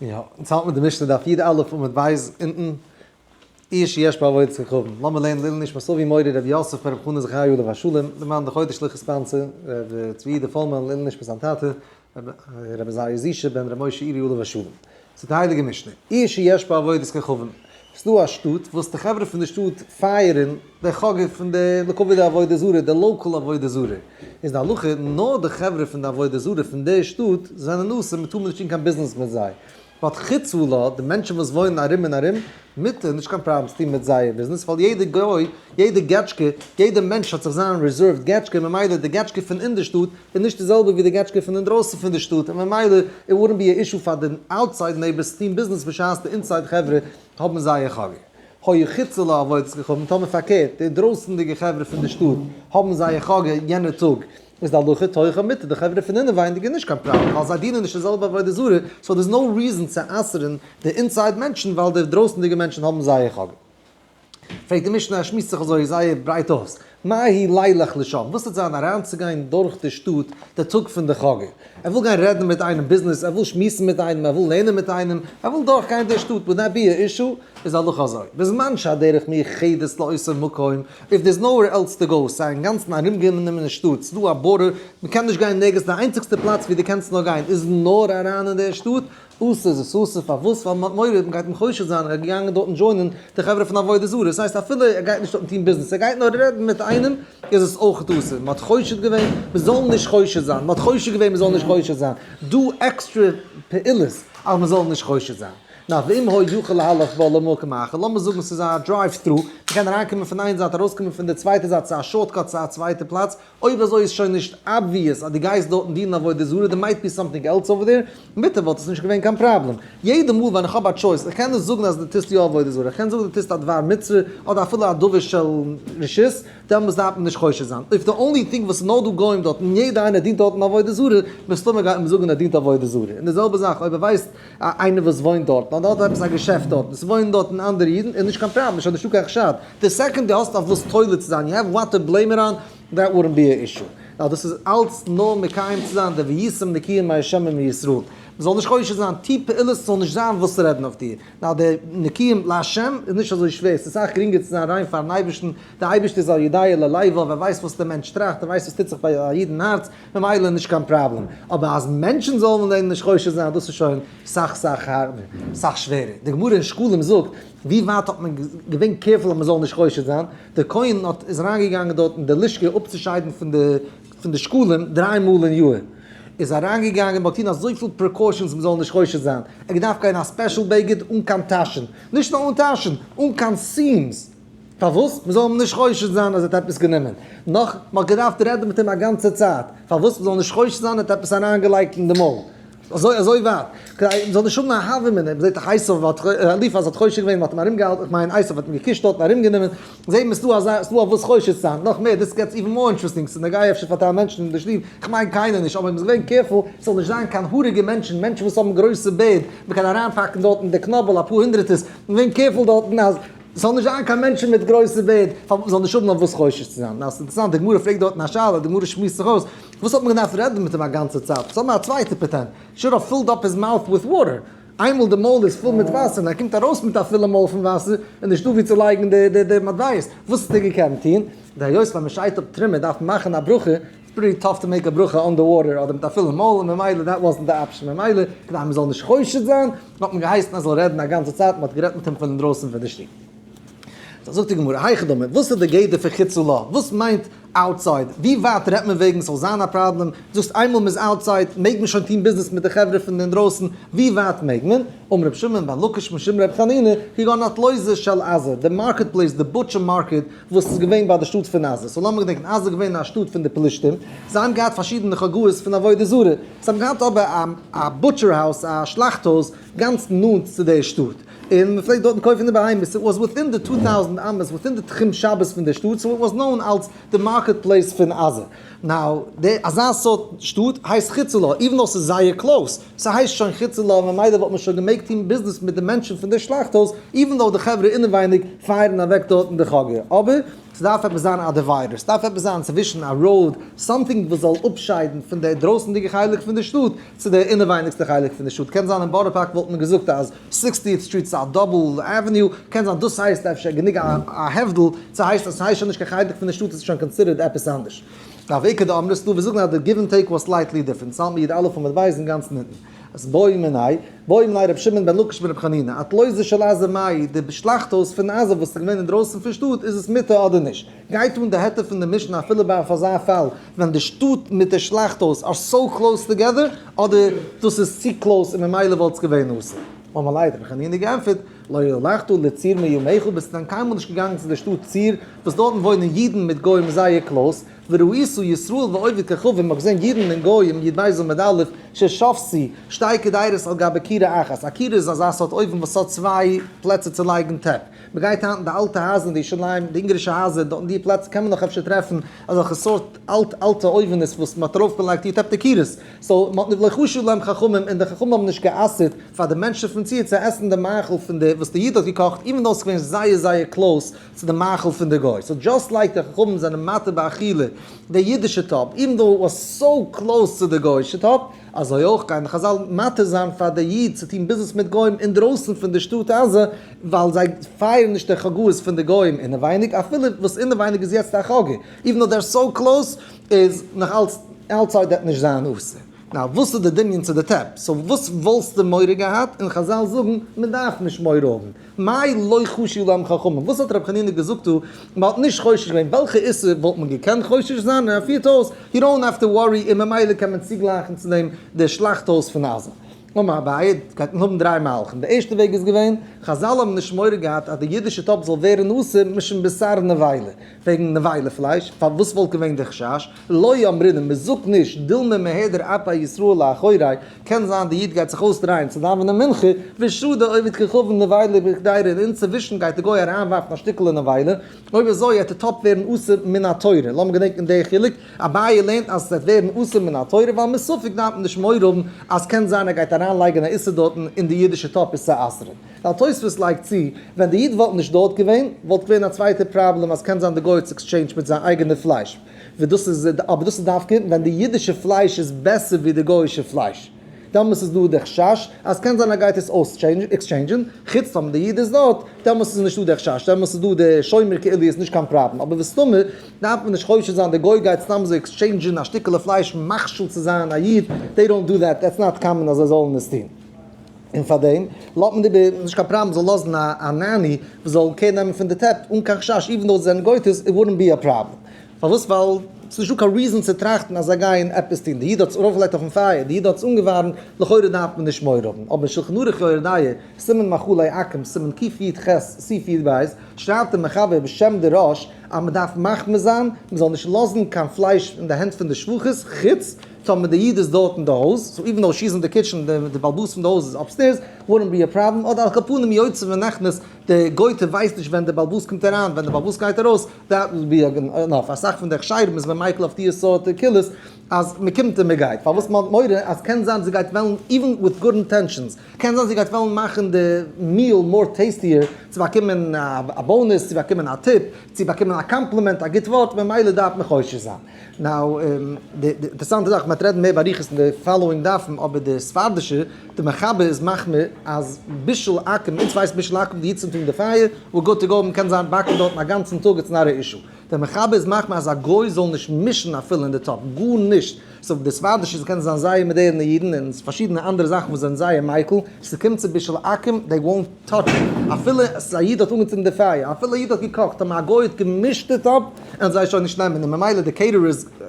יא, אונז האלט מיט די משנה דף י"א עמוד ב' אונטן, עיר שיש בה עבודת כוכבים. לאמיר לערנען לעילוי נשמת אבי מורי רבי יוסף ברב חנא זכרי' עליו השלום, למען די חודש לכה sponsor, רבי צבי יהודה פולמאן לעילוי נשמת זיין טאטע, רבי זייער זישע בן רבי משה אירי עליו השלום. ס'איז די הייליגע משנה, עיר שיש בה עבודת כוכבים. ס'איז דא א שטאט וואס די חברה פון די שטאט פייערן די חגא פון די לכבוד די עבודה זרה, די local עבודה זרה. איז די הלכה נאר די חברה פון די עבודה זרה פון די שטאט זענען אסור, מ'טאר נישט טון קיין ביזנעס מיט זיי. but חוצה לה, די מענטשן וואס וואוינען ארום און ארום, מותר, נישט קיין פראבלעם צו טון מיט זייער ביזנעס, ווייל יעדע גוי, יעדע געטשקע, יעדע מענטש האט זיך זיין reserved געטשקע, ממילא די געטשקע פון אין די שטאט איז נישט די זעלבע ווי די געטשקע פון אינדרויסן פון די שטאט, און ממילא it wouldn't be a issue פאר די outside neighbors צו טון ביזנעס בשעת די inside חברה האבן זייער חגא. היה חוצה לה עבודת כוכבים, טאמער פארקערט, די אינדרויסנדיגע חברה פון די שטאט האבן זייער חגא יענער טאג, איז די הלכה תוכה מותר, די חברה פון אינעוויינדיג איז נישט קיין פראבלעם ווייל זיי דינען נישט די זעלבע עבודה זרה, so there's no reason צו אסר'ן די inside מענטשן ווייל די דרויסנדיגע מענטשן האבן זייער חגא. פרעגט די משנה, ער שמועסט זיך אזוי זייער ברייט אויס, מהו לילך לשם, וואס וועט זיין אריינצוגיין דורך די שטאט די טאג פון די חגא? ער וויל גיין רעדן מיט איינעם ביזנעס, ער וויל שמועסן מיט איינעם, ער וויל לערנען מיט איינעם, ער וויל דורכגיין די שטאט, would that be a issue? איז הלכה אזוי, בזמן שהדרך מיוחדת לאותו מקום, if there's nowhere else to go, ס'איז אינגאנצן ארומגענומענע שטאט, ס'איז דא א border, מ'קען נישט גיין נערגעץ, די איינציגסטע פלאץ ווי דו קענסט נאר גיין איז נאר אריין אין די שטאט, אסור איז עס אסור, פארוואס? ווייל מ'האט מורא מ'גייט אים חושד זיין, ער איז געגאנגען דארטן join ען די חברה פון עבודה זרה, עס הייסט אפילו ער גייט נישט דארטן טון ביזנעס, ער גייט נאר רעדן מיט איינעם, איז עס אויך אסור, מ'האט חושד געווען מ'זאל נישט חושד זיין, מ'האט חושד געווען מ'זאל נישט חושד זיין, דא עקסטרע פעולות אז מ'זאל נישט חושד זיין. נאר ואם היה יכול להלך בה למקום אחר, לאמיר זאגן ס'איז א drive through, מ'קען אריינקומען פון איין זייט ארויסקומען פון די צווייטע זייט, ס'איז א shortcut צו א צווייטע פלאץ, אויב אזוי איז שוין נישט obvious אז דו גייסט דארטן דינען עבודה זרה, there might be something else over there, מותר וואלט עס נישט געווען קיין פראבלעם. יעדע מאל ווען איך האב א choice, איך קען נישט זאגן אז דו טוסט יא עבודה זרה, איך קען זאגן דו טוסט א דבר מצוה, אדער אפילו א דבר של רשות, דעמאלס דארף מען נישט חושש זיין. אויב די only thing וואס איז נאר דא גוים דארט און יעדע איינער דינט דארטן עבודה זרה, מסתמא גייט מען זאגן ער דינט עבודה זרה. און די זעלבע זאך אויב ער ווייסט איינער וואס וואוינט דארטן אדער האט עפעס א געשעפט דארטן, עס וואוינען דארטן אנדערע אידן, איז נישט קיין פראבלעם, נישט נישטא קיין חשד. די second דו האסט אויף וואס תולה צו זיין, you have what to blame it on, that wouldn't be a issue. נאר דאס איז אלץ נאר מקיים צו זיין די והייתם נקיים מהשם ומישראל. מ'זאל נישט חושש זיין, טו פעולות ס'זאל נישט זיין וואס צו רעדן אויף דיר. נאר די נקיים להשם איז נישט אזוי שווער, ס'איז אסאך גרינגער צו זיין ריין פארן אייבערשטן, דער אייבערשטער איז א יודע ללבב, ער ווייסט וואס דער מענטש טראכט, ער ווייסט וואס טוט זיך ביי א איד אין הארץ, ממילא נישט קיין פראבלעם. אבער אז מענטשן זאלן דעם נישט חושש זיין, דאס איז שוין סאך סאך הארבער, סאך שווערער. די גמרא אין שקלים זאגט, ווי ווייט האט מען געווען careful אז מען זאל נישט חושד זיין, דער כהן האט איז אריינגעגאנגען דארט אין די לשכה אפצושיידן פון די פון די שקלים דריי מאל אין יאר, איז אריינגעגאנגען, מען האט געטון אזויפיל precautions מען זאל נישט חושד זיין, ער האט געדארפט גיין א special בגד אן קיין טאשן, נישט נאר אן טאשן, אן קיין seams, פארוואס? מען זאל אים נישט חושד זיין אז ער האט עפעס גענומען, נאך מען האט געדארפט רעדן מיט אים א גאנצע צייט, פארוואס מען זאל נישט חושד זיין ער האט עפעס אריינגעלייגט אין די מויל. אזוי אזוי ווייט, כדי מ'זאל נישט האבן א הוה אמינא, מ'זעט דאך עשו האט אליפז האט חושד געווען, מ'האט אים ארומגעהאלטן, איך מיין עשו האט אים געקישט דארט און ארומגענומען, זעט מען ס'דא אזא, ס'דא אויף וואס חושד צו זיין, נאך מער, this gets even more interesting, ס'איז נוגע אפשר פאר טייל מענטשן אין די שטוב, איך מיין קיינער נישט, אבער מ'איז געווען careful ס'זאל נישט זיין קיין האריגע מענטשן, מענטשן וואס האבן גרויסע בערד, מ'קען אריינפאקן דארטן די קנאבל אפאר הונדרעטערס, מ'איז געווען careful דארטן אז ס'זאל נישט זיין קיין מענטשן מיט גרויסע בערד, פארוואס מ'זאל נישט האבן אויף וואס חושש צו זיין. נאר ס'איז אינטערעסאנט, די גמרא פרעגט דארטן א שאלה, די גמרא שמועסט זיך אויס, וואס האט מען געדארפט רעדן מיט אים א גאנצע צייט? וואס האט מען א צווייטע פאטענט? should have filled up his mouth with water. איינמאל די מויל איז פול מיט וואסער און ער קומט ארויס מיט א פולע מויל פון וואסער, איז נישטא וואו צו לייגן די די די מטבעות. וואס האט ער געקענט טון? די היות ווען מ'שיידט אפ תרומה דארף מען מאכן א ברכה, it's pretty tough to make א ברכה on the water אדער מיט א פולע מויל, און ממילא that wasn't the option. ממילא כדי מ'זאל נישט חושד זיין, האט מען געהייסן ער זאל רעדן א גאנצע צייט, מ'האט גערעדט מיט אים פון אינדרויסן פון די שטוב. זאגט די גמרא, היכי דמי, וואס איז די גדר פון חוצה לה? וואס מיינט outside? ווי ווייט רעדט מען וועגן ס'זאל זיין א פראבלעם? זאגסט איינמאל מ'איז outside מעג מען שוין טון ביזנעס מיט די חברה פון אינדרויסן, ווי ווייט מעג מען? אמר רבי שמעון בר לקיש משום רבי חנינא, כגון התלוזה של עזה, די market place, די butcher market וואס איז געווען ביי די שטאט פון עזה. so לאמיר געדענקען, עזה איז געווען א שטאט פון די פלישתים, זיי האבן געהאט פארשידענע חגאות פון עבודה זרה, זיי האבן געהאט אבער א butcher house, א שלאכט הויז, גאנץ נאנט צו די שטאט, און מען פלעגט דארטן קויפן די בהמות, it was within די 2000 אמות, within די תחום שבת פון די שטאט, so it was known אלס די market place פון עזה. now, די אזא סארט שטאט הייסט חוצה לה, even though ס'איז זייער close, ס'הייסט שוין חוצה לה, ממילא וואלט מען שוין געמעגט טון ביזנעס מיט די מענטשן פון די שלאכט הויז, even though די חברה אינעווייניג פייערן אוועק דארטן די חגא, אבער. ס'דארף עפעס זיין א divider, ס'דארף עפעס זיין צווישן א road, something וואס זאל אפשיידן פון די דרויסנדיגע חלק פון די שטאט צו די אינעווייניגסטע חלק פון די שטאט. קען זיין אין בארא פארק וואלט מען געזאגט אז Sixtieth Street איז א double avenue, קען זיין דאס הייסט אפשר גענוג א הבדל צו הייסט אז ס'הייסט שוין נישט קיין חלק פון די שטאט, עס איז שוין considered עפעס אנדערש. דארף עיקר די אמרת דא וואס זאגן אז די give and take was slightly different, ס'האלט מיר י"א עמוד ב' אינגאנצן אונטן. אז בעו מיניה, בעו מיניה רבי שמעון בן לקיש ברבי חנינא, אתלוזה של עזה מאי, די שלאכט הויז פון עזה וואס איז געווען אינדרויסן פון שטאט, איז עס מותר אדער נישט? גייט אן די היתר פון די משנה אפילו ביי אויף אזא פאל ווען די שטאט מיט די שלאכט הויז are so close together, אדער דאס איז צו close און ממילא וואלט עס געווען אסור? אמר ליה האט רבי חנינא געענטפערט, לא הלכת לצור מימיך, ביסט דען קיינמאל נישט געגאנגען צו די שטאט צור, וואס דארטן וואוינען אידן מיט גוים זייער close, וראית ישראל ועובד כוכבים, מ'האט געזען אידן און גוים, י"ב עמוד א', ששבתו שתי קדירות על גבי כירה אחת, א כירה איז אזא סארט אויוון וואס האט צוויי פלעצער צו לייגן טעפ, מ'גייט היינט אין די אלטע הייזער אין די ירושלים, די אונגערישע הייזער, דארט אין די פלעצער קען מען נאך אפשר טרעפן אזעלכע סארט אלט אלטע אויווענעס וואס מ'האט ארויפגעלייגט די טעפ די קירות, so מ'האט נישט לא חשו להם חכמים און די חכמים האבן נישט גע'אסר'ט פאר די מענטשן פון צור צו עסן די מאכל פון די וואס די איד האט געקאכט even though ס'איז געווען זייער זייער close צו די מאכל פון די גוי, so just like די חכמים זענען מתיר באכילה די אידישע טאפ even though it was so close צו די גוי'אישע טאפ, אזוי אויך גייען די חזל מתיר זיין פאר די איד צו טון ביזנעס מיט גוים אינדרויסן פון די שטאט עזה ווייל זיי פייערן נישט די חגאות פון די גוים אינעווייניג אפילו וואס אינעווייניג איז יעצט א חגא even though they're so close איז נאך אלץ outside וועט נישט זיין אסור. Now וואס איז די דמיון צו די טעפ? So וואס וואלסטו מורא געהאט? און חזל זאגן מען דארף נישט מורא האבן. מאי לא חשו להם חכמים? וואס האט רבי חנינא געזאגט דא? מען האט נישט חושש געווען. וועלכע איסור וואלט מען געקענט חושש זיין? און ער פירט אויס, you don't have to worry, און ממילא קען מען צוגלייכן צו דעם די שלאכט הויז פון עזה. אמר אביי, גייט מען האבן דריי מהלכים. די ערשטע וועג איז געווען, חזל האבן נישט מורא געהאט אז די אידישע טאפ זאל ווערן אסור משום בשר נבילה, וועגן נבילה פלייש, פארוואס וואלט געווען די חשש? לא אמרינן, מען זאגט נישט, דילמא מהדר אפי ישראל לאחורי, קען זיין די איד גייט זיך אויסדרייען צו דאווענען מנחה, ושדי עובד כוכבים נבילה בקדירה, און אינצווישן גייט די גוי אריינווארפן א שטיקל נבילה, אויב אזוי וועט די טאפ ווערן אסור מן התורה, לאמיר געדענקען די חילוק, אביי לערנט אז עס וועט ווערן אסור מן התורה ווייל מספק דארף מען נישט מורא האבן אז קען זיין ער גייט אריינלייגען א איסור דארטן און די אידישע טאפ איז צו אסר'ן. ווייל תוספות לייגט צו, ווען די איד וואלט נישט דארט געווען, וואלט געווען א צווייטע פראבלעם אז קען זיין די גוי האט עס exchange ט מיט זיין אייגענע פלייש, וואס דאס איז, אבער דאס איז דווקא ווען די אידישע פלייש איז בעסער ווי די גוי'אישע פלייש, דעמאלס איז דא די חשש אז קען זיין ער גייט עס exchange ן, חוץ טאמער די איד איז דארט, דעמאלס איז נישטא די חשש, דעמאלס איז דא די שומר כאילו איז נישט קיין פראבלעם, אבער מסתמא דארף מען נישט חושש זיין די גוי גייט סתם אזוי exchange ן א שטיקעלע פלייש מכשיל צו זיין א איד, they don't do that, that's not common אז זיי זאלן עס טון. און פאר דעם לאזט מען איבער, נישט קיין פראבלעם זאל לאזן א nanny וואס זאל care נעמען פון די טעפ אן קיין חשש, even though זיי זענען גויטעס, it wouldn't be a problem. פארוואס? ווייל ס'איז נישטא קיין reason צו טראכטן אז זיי גייען עפעס טון, די איד האט עס ארויפגעלייגט אויפן פייער, די איד האט עס אנגעווארעמט, לכאורה דארף מען נישט מורא האבן. אבער אין שלחן ערוך יורה דעה, סימן מאכלי עכו"ם, סימן קי"ח, סעיף י"ב, שרייבט דער מחבר בשם די ראש אז מען דארף מחמיר זיין מען זאל נישט לאזן קיין פלייש אין די הענט פון די שפחות חוץ טאמער די איד איז דארט אין די הויז, so even though she's in the kitchen, די בעל הבית פון די הויז איז upstairs, wouldn't be a problem, אדער על כל פנים יוצא ונכנס, די גויטע ווייסט נישט ווען די בעל הבית קומט אריין, ווען די בעל הבית גייט ארויס, that would be enough. אסאך פון די הכשרים איז מען מיקל אויף די סארט קולות אז מען קומט און מען גייט, פארוואס מען האט מורא אז קען זיין זי גייט וועלן even with good intentions, קען זיין זי גייט וועלן מאכן די meal more tastier צו באקומען א bonus, צו באקומען א tip, צו באקומען א קאמפלימענט, א גוט ווארט, ממילא דארף מען חושש זיין. Now, די אינטערעסאנטע זאך, מ'וועט רעדן מער באריכות אין די following דפים, אבער די ספרדישע, די מחבר איז מחמיר אז בישול עכו"ם, אונז ווייסט בישול עכו"ם די איד צינדט אן די פייער, we're good to go, מ'קען זיין באקן דארטן א גאנצן טאג, it's not a issue. דער מחבר איז מחמיר אז א גוי זאל נישט מישן אפילו אין די טאפ, גארנישט. So די ספרדישע קענען זיין זייער מאדערנע אידן און פארשידענע אנדערע זאכן וואס זענען זייער מיקל, ס'קומט צו בישול עכו"ם, they won't touch it. אפילו א איד האט אנגעצינדן די פייער, אפילו א איד האט געקאכט, טאמער א גוי האט געמישט די טאפ, וועלן זיי שוין נישט נעמען, און ממילא די caterers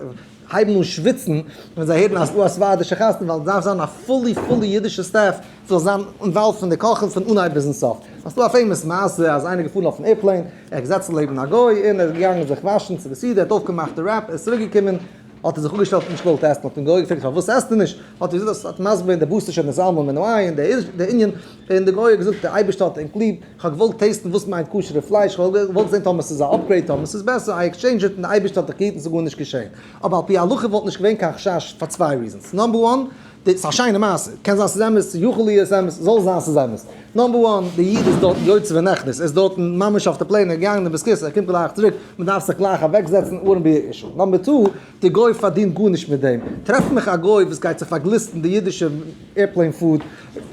הייבן אן שוויצן ווען זיי הערן אז ס'דא א ספרדישע חתונה, ווייל עס דארף זיין א fully fully אידישע staff זאל זיין involved פון די קאכן פון אנהייב ביזן סוף. ס'דא א famous מעשה אז איינער איז געפארן אויפן airplane, ער האט געזעצן לעבן א גוי, און ער איז געגאנגען זיך וואשן צו די סעודה, ער האט אויפגעמאכט די wrap, ער איז צוריק געקומען, האט ער זיך אפגעשטעלט און נישט געוואלט עסן, האט אים גוי געפרעגט פארוואס עסטו נישט, האט ער געזאגט אז האט מסביר געווען די בשר שנתעלמה מן העין, די ענין, און די גוי האט געזאגט די אייבערשטער האט ענק ליב, איך האב געוואלט taste ן וואס מיינט כשר'ע פלייש, איך האב געוואלט זען טאמער ס'איז א upgrade טאמער ס'איז בעסער, I exchange it, און די אייבערשטער האט דיך געהיטן ס'איז גארנישט געשען. אבער על פי הלכה וואלט נישט געווען קיין חשש פאר צוויי reasons, number one, ס'איז א שיינע מעשה, קען זיין ס'איז אמת, יכול להיות אמת, זאל זיין ס'איז אמת. number one, די איד איז דארטן יוצא ונכנס, ער איז דארטן ממש אויף די plane, ער איז געגאנגען אין בית כסא, ער קומט גלייך צוריק, מען דארף זיך גלייך אוועקזעצן, wouldn't be issue. number two, די גוי פארדינט גארנישט מיט דעם. טרעף מיך א גוי וואס גייט זיך פארגליסטן די אידישע airplane food,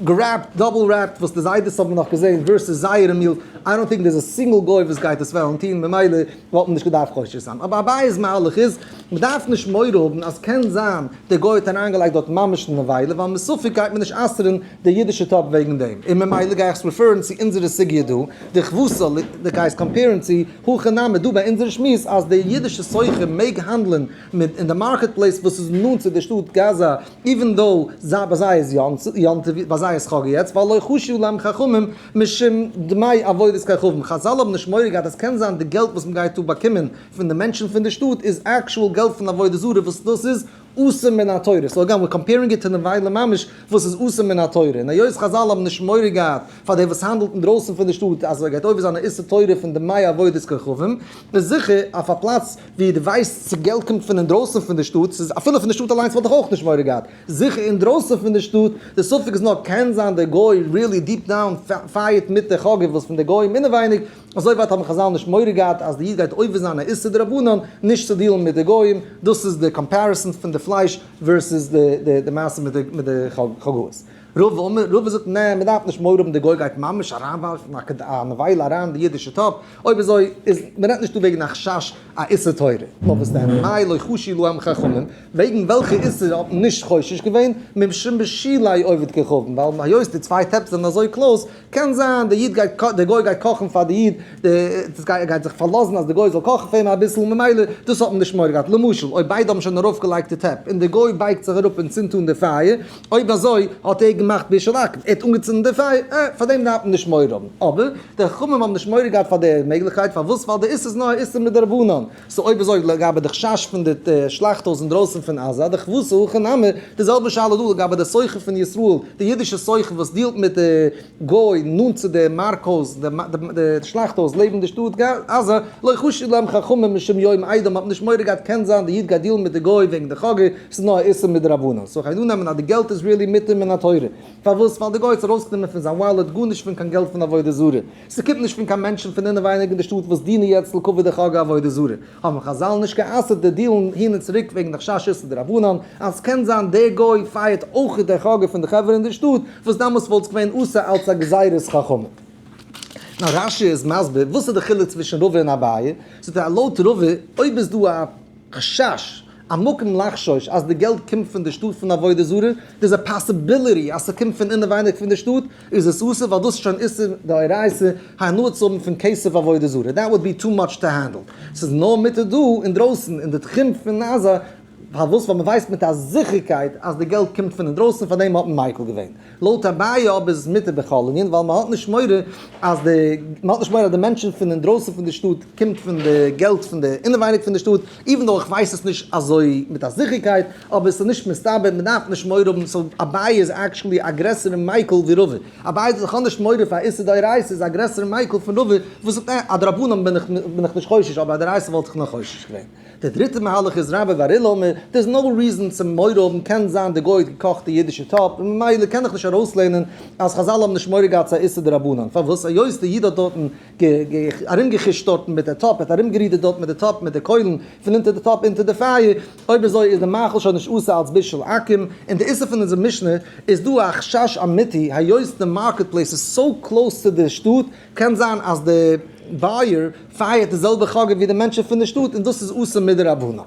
גע wrapped, double wrapped, וואס די זיידעס האבן נאך געזען, versus זייערע meals, I don't think there's a single גוי וואס גייט עס וועלן טון, ממילא וואלט מען נישט געדארפט חושש זיין. אבער אביי'ס מהלך איז, מען דארף נישט מורא האבן אז קען זיין דער גוי האט אריינגעלייגט דארט ממש נבילה, ווייל מספק גייט מען נישט אסר'ן די אידישע טאפ וועגן דעם, און ממילא גיי איך עס refer ן צו אונזערע סוגיא דא, די כבשה, די גייסט compare ן צו הכא נמי דא ביי אונזערע שמועס אז די אידישע סוחר מעג האנדלען מיט אין די market place וואס איז נאנט צו די שטאט גאזא, even though זיי ביי זיי איז יום טוב ביי זיי איז חגא יעצט ווייל לא חשו להם חכמים משום דמי עבודת כוכבים, חזל האבן נישט מורא געהאט אז קען זיין די געלט וואס מ'גייט דא באקומען פון די מענטשן פון די שטאט איז actual געלט פון עבודה זרה וואס דאס איז אסור מן התורה, so again we're comparing it to נבילה ממש וואס איז אסור מן התורה, און היות חזל האבן נישט מורא געהאט פאר דער וואס האנדלט אינדרויסן פון די שטאט אז ער גייט עובר זיין א איסור תורה פון דמי עבודת כוכבים, איז זיכער אויף א פלאץ ווי דו ווייסט ס'געלט קומט פון אינדרויסן פון די שטאט, ס'איז אפילו פון די שטאט אליינס וואלט איך אויך נישט מורא געהאט, זיכער אינדרויסן פון די שטאט, די ספק איז נאר קען זיין דער גוי really deep down פייערט מיט די חגא וואס פון די גוים אינעווייניג, אזוי ווייט האבן חזל נישט מורא געהאט אז די איד גייט עובר זיין א איסור דרבנן נישט צו deal ן מיט די גוים, דאס איז די comparison פון די פלייש versus די מעשה מיט די חגאות. רבא אמר, רבא זאגט נע, מען דארף נישט מורא האבן די גוי גייט ממש אריינווארפן א נבילה אריין אין די אידישע טאפ, אויב אזוי איז מען רעדט נישט דא וועגן א חשש א איסור תורה, נאר וואס דען, מאי לא חשו להם חכמים, וועגן וועלכע איסור האט מען נישט חושש געווען, משום בישולי עובד כוכבים, ווייל היות די צוויי טעפ זענען אזוי close, קען זיין די איד גייט די גוי גייט קאכן פאר די איד, די גוי גייט זיך פארלאזן אז די גוי זאל קאכן פאר אים אביסל, ממילא דאס האט מען נישט מורא געהאט, למשל אויב ביידע האבן שוין ארויפגעלייגט די טעפ און די גוי בייגט זיך אראפ און צינדט אן די פייער, אויב אזוי האט ער געמאכט בישול עכו"ם, ער האט אנגעצינדן די פייער, אה, פאר דעם דארף מען נישט מורא האבן. אבער די חכמים האבן נישט מורא געהאט פאר די מעגליכקייט, פארוואס? ווייל די איסור איז נאר א איסור מדרבנן. so אויב אזוי לגבי די חשש פון די שלאכט הויז אינדרויסן פון עזה, די כבשה הכא נמי, די זעלבע שאלה דא לגבי די סוחר פון ישראל, די אידישע סוחר וואס deal ט מיט די גוי נאנט צו די מארק הויז, די שלאכט הויז לעבן די שטאט עזה, לא חשו להם חכמים משום יום אידם, האט מען נישט מורא געהאט קען זיין די איד גייט deal ן מיט די גוי וועגן די חגא, ס'איז נאר א איסור מדרבנן. so כ'גיי אננעמען אז די געלט איז really מותר מן התורה. פארוואס? ווייל די גוי האט עס ארויסגענומען פון זיין wallet, גארנישט פון קיין געלט פון עבודה זרה. ס'קומט נישט פון קיין מענטשן פון אינעווייניג אין די שטאט וואס דינען יעצט לכבוד די חגא עבודה זרה. האבן חזל נישט גע'אסר'ט די deal ן הין און צוריק וועגן די חשש איסור דרבנן, אז ס'קען זיין דער גוי פייערט אויך די חגא פון די חברה אין די שטאט, וואס דאמאלס וואלט עס געווען אסור אלץ א גזירת חכמים. נאר רשי איז מסביר וואס איז די חילוק צווישן רבא און אביי, זאגט ער לויט רבא אויב איז דא א חשש, א מקום לחשוש אז די געלט קומט פון די שטאט פון עבודה זרה, there's a possibility אז ס'קומט פון אינעווייניג פון די שטאט, איז עס אסור ווייל דאס איז שוין איסור דאורייתא הנאה צו האבן פון כסף עבודה זרה, that would be too much to handle. ס'איז נאר מותר דא אינדרויסן אין די תחום פון עזה, פארוואס? ווייל מ'ווייסט מיט א זיכערקייט אז די געלט קומט פון אינדרויסן פארדעם האט מען מיקל געווען. לויט אביי אבער איז עס מותר בכל ענין ווייל מ'האט נישט מורא אז די מ'האט נישט מורא אז די מענטשן פון אינדרויסן פון די שטאט קומט פון די געלט פון די אינעווייניג פון די שטאט, even though איך ווייס עס נישט אזוי מיט א זיכערקייט, אבער עס איז נישט מסתבר, מ'דארף נישט מורא האבן, so אביי איז actually א גרעסערע מיקל ווי רבא, אביי זאגט איך האב נישט מורא פאר איסור דאורייתא איז א גרעסערע מיקל פון רבא וואס זאגט עה א דרבנן בין איך נישט חושש אבער א דאורייתא וואלט איך נאך חושש געווען. דער דריטער מהלך איז רבה בר עולא אומר, there is no reason צו מורא האבן, קען זיין די גוי האט געקאכט די אידישע טאפ, און ממילא קען איך נישט ארויסלערנען אז חזל האבן נישט מורא געהאט צו א איסור דרבנן, פארוואס? היות די איד האט דארטן ארומגעחישט דארטן מיט די טאפ, ער האט ארומגערודערט דארט מיט די טאפ מיט די קוילן פון אונטער די טאפ אונטער די פייער, אויב אזוי איז די מאכל שוין נישט אסור אלס בישול עכו"ם, און די איסור פון אונזער משנה איז דא א חשש אמיתי, היות די market place איז so close צו די שטאט, קען זיין אז די buyer פייערט די זעלבע חגא ווי די מענטשן פון די שטאט און דאס איז אסור מדרבנן.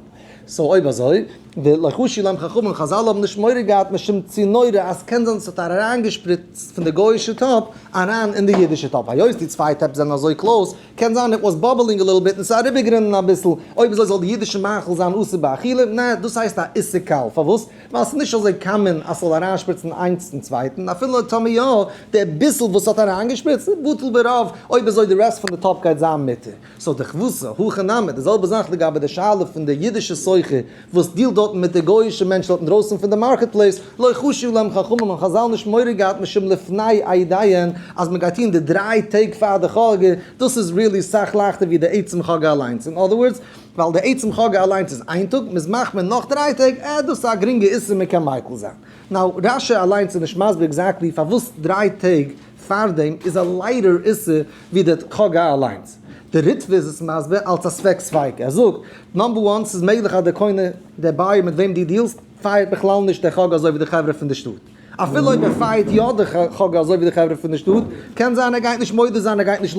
so אויב אזוי, ולא חשו להם חכמים, חזל האבן נישט מורא געהאט משום צינורא אז קען זיין ס'האט אריינגעשפריצט פון די גוי'אישע טאפ אריין אין די אידישע טאפ, היות די צוויי טעפ זענען אזוי close, קען זיין it was bubbling a little bit און ס'איז אריבערגערינען אביסל, אויב אזוי זאל די אידישע מאכל זיין אסור באכילה, נע, דאס הייסט א איסור קל, פארוואס? ווייל ס'איז נישט אזוי common אז ס'זאל אריינשפריצן איינס צום צווייטן, אפילו טאמער יא, די ביסל וואס האט אריינגעשפריצט איז בטל ברוב, אויב אזוי די rest פון די טאפ גייט זיין מותר. so די כבשה, הכא נמי, די זעלבע זאך לגבי די שאלה פון די אידישע סוחר וואס deal ט דארטן מיט די גוי'אישע מענטש דארט אינדרויסן פון די market place, לא חשו להם חכמים האבן חזל נישט מורא געהאט משום לפני עדיהן אז מ'גייט טון די דריי טעג פאר די חגא, דאס איז really סאך לייכטער ווי די עצם חגא אליינס, in other words. ווייל די עצם חגא אליינס איז איין טאג, מ'איז מחמיר נאך דריי טעג, אה דאס איז א גרינגע איסור מ'קען מיקל זיין. Now, רשי אליינס איז נישט מסביר exactly פארוואס דריי טעג פארדעם איז א לייטער איסור ווי די חגא אליינס. די ריטבא איז עס מסביר אלס א ספק ספיקא. ער זאגט, number one, ס'איז מעגליך אז דער קונה, דער buyer מיט וועם דו דיעלסט, פייערט בכלל נישט די חגא אזוי ווי די חברה פון די שטאט. אפילו אויב ער פייערט יא די חגא אזוי ווי די חברה פון די שטאט, קען זיין ער גייט נישט מודה זיין, ער גייט נישט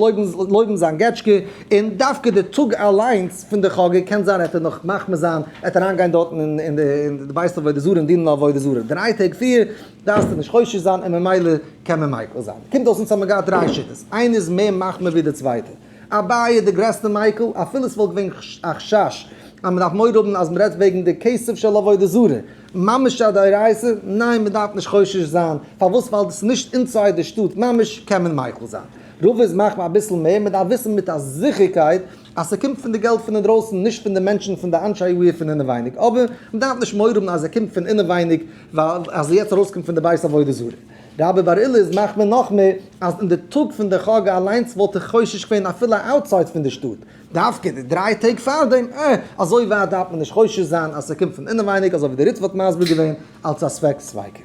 לויבן זיין געטשקע, און דווקא די טאג אליינס פון די חגא קען זיין ער וועט נאך מחמיר זיין, ער וועט אריינגיין דארטן אין די בית עבודה זרה און דינען עבודה זרה. דריי טעג פריער דארפסטו נישט חושש זיין און ממילא קען מען מיקל זיין. קומט אויס אונז האבן געהאט דריי שיטות, איינע איז מער מחמיר ווי די צווייטע. אביי איז די גרעסטע מיקל, אפילו עס וואלט געווען א חשש אז מען דארף מורא האבן אז מען רעדט וועגן די כסף של עבודה זרה, ממש א דאורייתא, ניין מען דארף נישט חושש זיין, פארוואס ווייל דאס איז נישט inside די שטאט ממש קען מען מיקל זיין. רבא איז מחמיר אביסל מער, מען דארף וויסן מיט א זיכערקייט אז ס'קומט פון די געלט פון אינדרויסן נישט פון די מענטשן פון די אנשי העיר פון אינעווייניג, אבער מען דארף נישט מורא האבן אז ער קומט פון אינעווייניג ווייל אז ער יעצט ארויסקומט פון די בית עבודה זרה. רבה בר עולא איז מחמיר נאך מער אז אין די טאג פון די חגא אליינס וואלט איך חושש געווען אפילו outside פון די שטאט, דווקא די דריי טעג פארדעם, אה, אזוי ווייט דארף מען נישט חושש זיין אז ס'קומט פון אינעווייניג אזוי ווי די ריטבא האט מסביר געווען אלס א ספק ספיקא.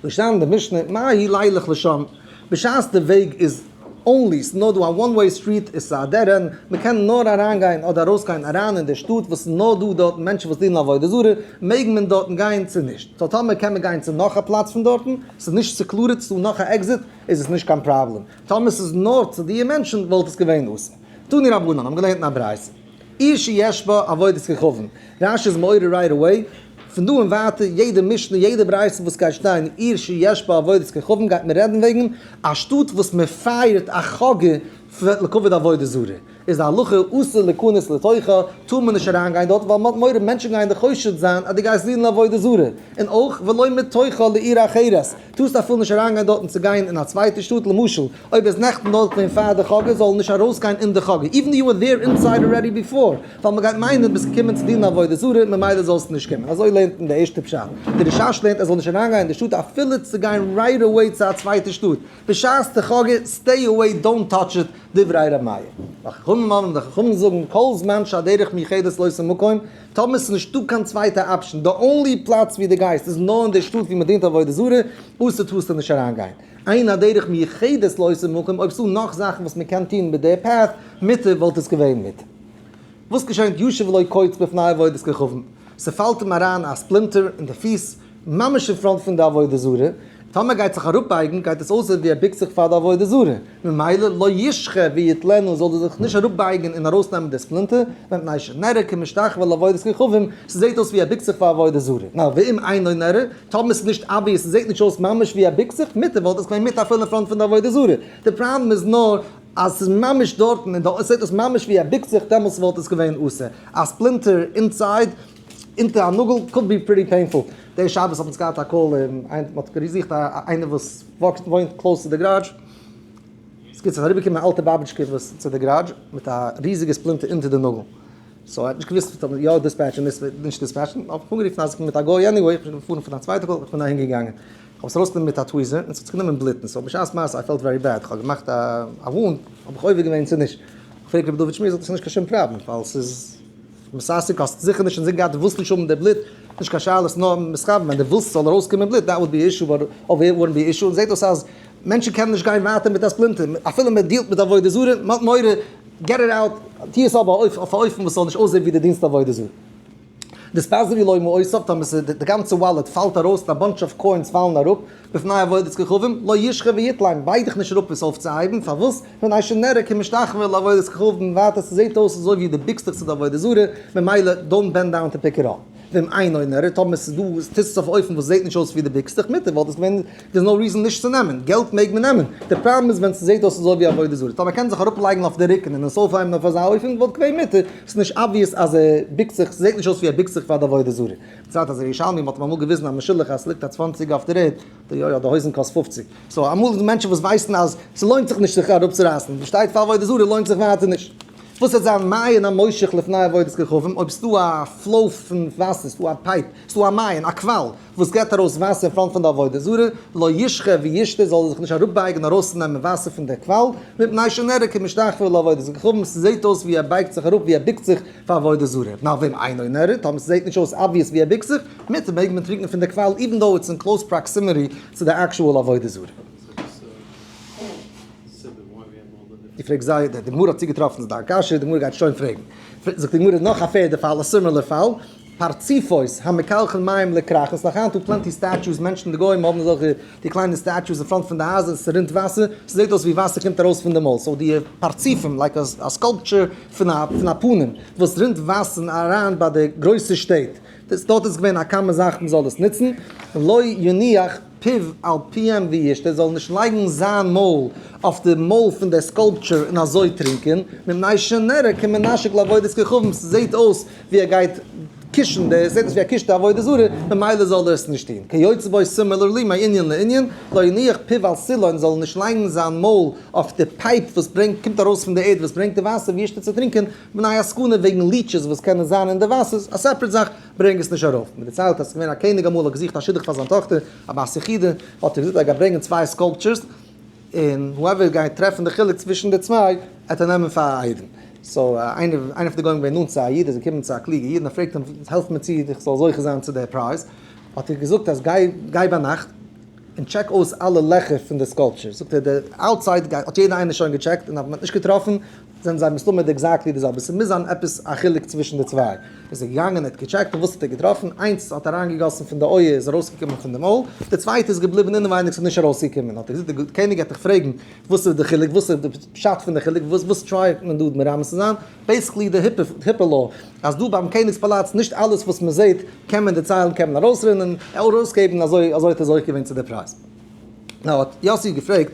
געשטאנען אין די משנה, מהו לילך לשם, בשעת די וועג איז only, ס'איז נאר דא א one way street, עס איז א dead end, מ'קען נאר אריינגיין אדער ארויסגיין אריין אין די שטאט וואס איז נאר דא דארטן מענטשן וואס דינען עבודה זרה, מעג מען דארטן גיין צו נישט? So טאמער קען מען גיין צו נאך א פלאץ פון דארטן, ס'איז נישט secluded, ס'איז דא נאך א exit, איז עס נישט קיין פראבלעם. טאמער ס'איז נאר צו די מענטשן וואלט עס געווען אסור. תנו רבנן האבן געלערנט אין א ברייתא. עיר שיש בה עבודת כוכבים. רשי איז מעורר right away, פון דא און ווייטער יעדע משנה יעדע ברייתא וואס גייט שטיין עיר שיש בה עבודת כוכבים גייט מען רעדן וועגן א שטאט וואס מען פייערט א חגא לכבוד עבודה זרה, איז די הלכה אסור להיכנס לתוכה, טאר מען נישט אריין גיין דארט ווייל מען האט מורא מענטשן גייען דיך חושד זיין אז דו גייסט דינען עבודה זרה, און אויך ולא מתוכה לעיר אחרת, טארסט אפילו נישט אריין גיין דארטן צו גיין אין א צווייטע שטאט, למשל אויב איז נעכטן דארט געווען פאר די חגא זאל נישט ארויסגיין אין די חגא, even you were there inside already before, ווייל מען גייט מיינען ביסט געקומען צו דינען עבודה זרה ממילא זאלסטו נישט קומען, אזוי לערנט מען די ערשטע פשט, די רשש לערנט ער זאל נישט אריינגיין אין די שטאט אפילו צו גיין right away צו א צווייטע שטאט, בשעת די חגא, stay away don't touch it, דברי ר' מאיר. וחכמים אומרים, די חכמים זאגן, כל זמן שהדרך מיוחדת לאותו מקום, טאמער ס'איז נישטא קיין צווייטע option, די only פלאץ ווי דו גייסט איז נאר אין די שטאט ווי מ'דינט עבודה זרה, אסור טארסטו נישט אריינגיין. אין הדרך מיוחדת לאותו מקום, אויב ס'דא נאך זאכן וואס מ'קען טון מיט די path, מותר וואלט עס געווען מותר. וואס געשענט ישב לו קוץ בפני עבודת כוכבים? ס'פאלט אים אריין א splinter אין די פיס, ממש אין front פון די עבודה זרה, טאמער גייט זיך אראפבייגן גייט עס אויסזען ווי ער ביקט זיך פאר די עבודה זרה, ממילא לא ישחה ויטלנו זאל ער זיך נישט אראפבייגן און ארויסנעמען די splinter, מפני שנראה כמשתחווה לעבודת כוכבים, ס'זעט אויס ווי ער ביקט זיך פאר עבודה זרה. נאר ואם אינו נראה, טאמער ס'איז נישט obvious, ס'זעט נישט אויס ממש ווי ער ביקט זיך, מותר וואלט עס געווען מותר אפילו אין front פון די עבודה זרה. די פראבלעם איז נאר אז ס'איז ממש דארטן און עס זעט אויס ממש ווי ער ביקט זיך, דעמאלטס וואלט עס געווען אסור. א splinter inside אונטער א נאגל could be pretty painful. די שבת האט אונז געהאט א call און מ'האט געזוכט איינער וואס וואוינט close צו די גאראדזש. ס'איז אריבערגעקומען א אלטע באבעטשקע וואס צו די גאראדזש מיט א ריזיגע splinter אונטער די נאגל. So ער האט נישט געוואוסט אויב יא dispatch ן נישט dispatch ן. האב איך אנגערופן אז איך בין מיט א גוי anyway, איך בין געפארן פון א צווייטע call, איך בין אהין געגאנגען. איך האב עס ארויסגענומען מיט א tweezer און ס'האט זיך גענומען בלוטן. So בשעת מעשה I felt very bad, איך האב געמאכט א וואונד, האב איך עובר געווען צו נישט. איך פרעג רבי דוד שמיר זאגט ער ס'איז נישט קיין שום פראבלעם ווייל ס'איז מסאסק האסט זיכער נישט אינזין געהאט דו ווילסט נישט האבן די בלוט, נישט קיין שאלה ס'איז נאר מסכוון ווען דו ווילסט ס'זאל ארויסקומען בלוט that would be issue but over here wouldn't be issue און זעט אויס אז מענטשן קענען נישט גיין ווייטער מיט א splinter אפילו מען דיעלט מיט עבודה זרה מען האט מורא get it out טו עס אבער אויף א אופן וואס זאל נישט אויסזען ווי דו דינסט עבודה זרה. נתפזרו לו מעותיו טאמער ס'איז די גאנצע wallet פאלט ארויס און א bunch of coins פאלן אראפ בפני עבודת כוכבים לא ישחה ויטלם בייג דיך נישט אראפ עס אויפצוהייבן פארוואס מפני שנראה כמשתחווה לעבודת כוכבים ווייטער ס'זעט אויס אזוי ווי דו ביקסט דיך צו די עבודה זרה ממילא don't bend down to pick it up ואם אינו נראה טאמער ס'איז דא טוסט עס אויף אופן וואס זעט נישט אויס ווי דו ביקסט דיך מותר וואלט עס געווען there's no reason נישט צו נעמען, געלט מעג מען נעמען, די פראבלעם איז ווען ס'זעט אויס אזוי ווי עבודה זרה, טאמער קען זיך אראפלייגן אויף די רוקן און עס אויפהייבן אויף אזא אופן וואלט געווען מותר, ס'איז נישט obvious אז ער ביקט זיך, ס'זעט נישט אויס ווי ער ביקט זיך פאר די עבודה זרה. בפרט אז דער ירושלמי מ'האט אים אמאל געוויזן א משולח אז ס'ליגט א צוואנציג אויף דער ערד, די יא יא די הויזן קאסט פופציג, so אמאל איז דא מענטשן וואס ווייסן אז ס'לוינט זיך נישט זיך אראפצורייסן, וואס שטייט פאר עבודה זרה לוינט זיך ווייטער נישט. וואס וועט זיין מעיין המושך לפני עבודת כוכבים, אויב ס'דא א flow פון וואסער, ס'דא א pipe, ס'דא א מעיין, א קוואל, וואס געבט ארויס וואסער אין front פון די עבודה זרה, לא ישחה וישתה, זאל ער זיך נישט אראפבייגן ארויסצונעמען וואסער פון דער קוואל, מפני שנראה כמשתחווה לעבודת כוכבים, ס'זעט אויס ווי ער בייגט זיך אראפ, ווי ער בוקט זיך פאר עבודה זרה. נאר ואם אינו נראה, טאמער ס'זעט נישט אויס obvious ווי ער בוקט זיך, מותר מעג מען טרינקען פון דער קוואל even though it's in close proximity צו די actual עבודה זרה. דו פרעגסט זייער, די גמרא האט צוגעטראפן צו דיין קשיא, די גמרא גייט שוין פרעגן. זאגט די גמרא נאך א פערדע פאל, א similar פאל, פרצופות המקלחין מים לכרכין, ס'איז נאך היינט דא plenty statues, מענטשן די גוים האבן אזעלכע די קליינע statues אין front פון די הייזער, ס'רינט וואסער, ס'זעט אויס ווי וואסער קומט ארויס פון די מויל, so די פרצופים, like א sculpture פון א פון א פנים וואס רינט וואסער אריין ביי די גרויסע שטעט, דאס דארט איז געווען א common זאך מ'זאל עס נוצן, לא יניח פיו על פיהם וישתה, זאל נישט לייגן זיין מויל אויף די מויל פון די sculpture און אזוי טרינקען, מפני שנראה כמנשק לעבודת כוכבים, ס'זעט אויס ווי ער גייט קישן די, ס'זעט אויס ווי ער קישט די עבודה זרה, ממילא זאל ער עס נישט טון. כיוצא בו similarly מענין לענין, לא יניח פיו על סילון, זאל ער נישט לייגן זיין מויל אויף די pipe וואס ברענגט, קומט ארויס פון די ערד וואס ברענגט די וואסער וישתה צו טרינקען, מפני הסכנה וועגן leeches וואס קענען זיין אין די וואסער, א separate זאך, ברענג עס נישט ארויף. מען דערציילט אז עס איז געווען א קעניג אמאל האט געזוכט א שידוך פאר זיין טאכטער, א בת יחידה, האט ער געזאגט ער גייט ברענגען צוויי sculptures, און whoever גייט טרעפן די חילוק צווישן די צוויי, וועט ער נעמען פאר א איידעם. so איינער איינער פון די גוים געווען נאנט צו א איד, איז געקומען צו א קלוגע איד און ער פרעגט אים, העלף מיר צו איך זאל זוכה זיין צו די prize, האט ער געזאגט אז גיי גיי ביינאכט און check אויס אלע לעכער פון די sculpture, זאגט ער די outside האט יעדער איינער שוין געטשעקט און אז מען האט נישט געטראפן זענען זיי מסתמא די exactly די זעלבע, ס'מוז זיין עפעס א חילוק צווישן די צוויי. איז ער געגאנגען ער האט געטשעקט און וואס האט ער געטראפן? איינס האט אריינגעגאסן פון די אויער איז ארויסגעקומען פון די מויל, די צווייטע איז געבליבן אינעווייניג ס'איז נישט ארויסגעקומען, האט ער געזאגט די קעניג גייט דיך פרעגן וואס איז די חילוק וואס איז די פשט פון די חילוק וואס וואס try ט מען דא מרמז צו זיין, basically די HIPAA law אז דא ביים קעניג'ס פאלאץ נישט אלעס וואס מען זעט קען מען דערציילן קען מען ארויסרינען ארויסגעבן אזוי אזוי האט ער זוכה געווען צו די prize. now האט יאסי געפרעגט,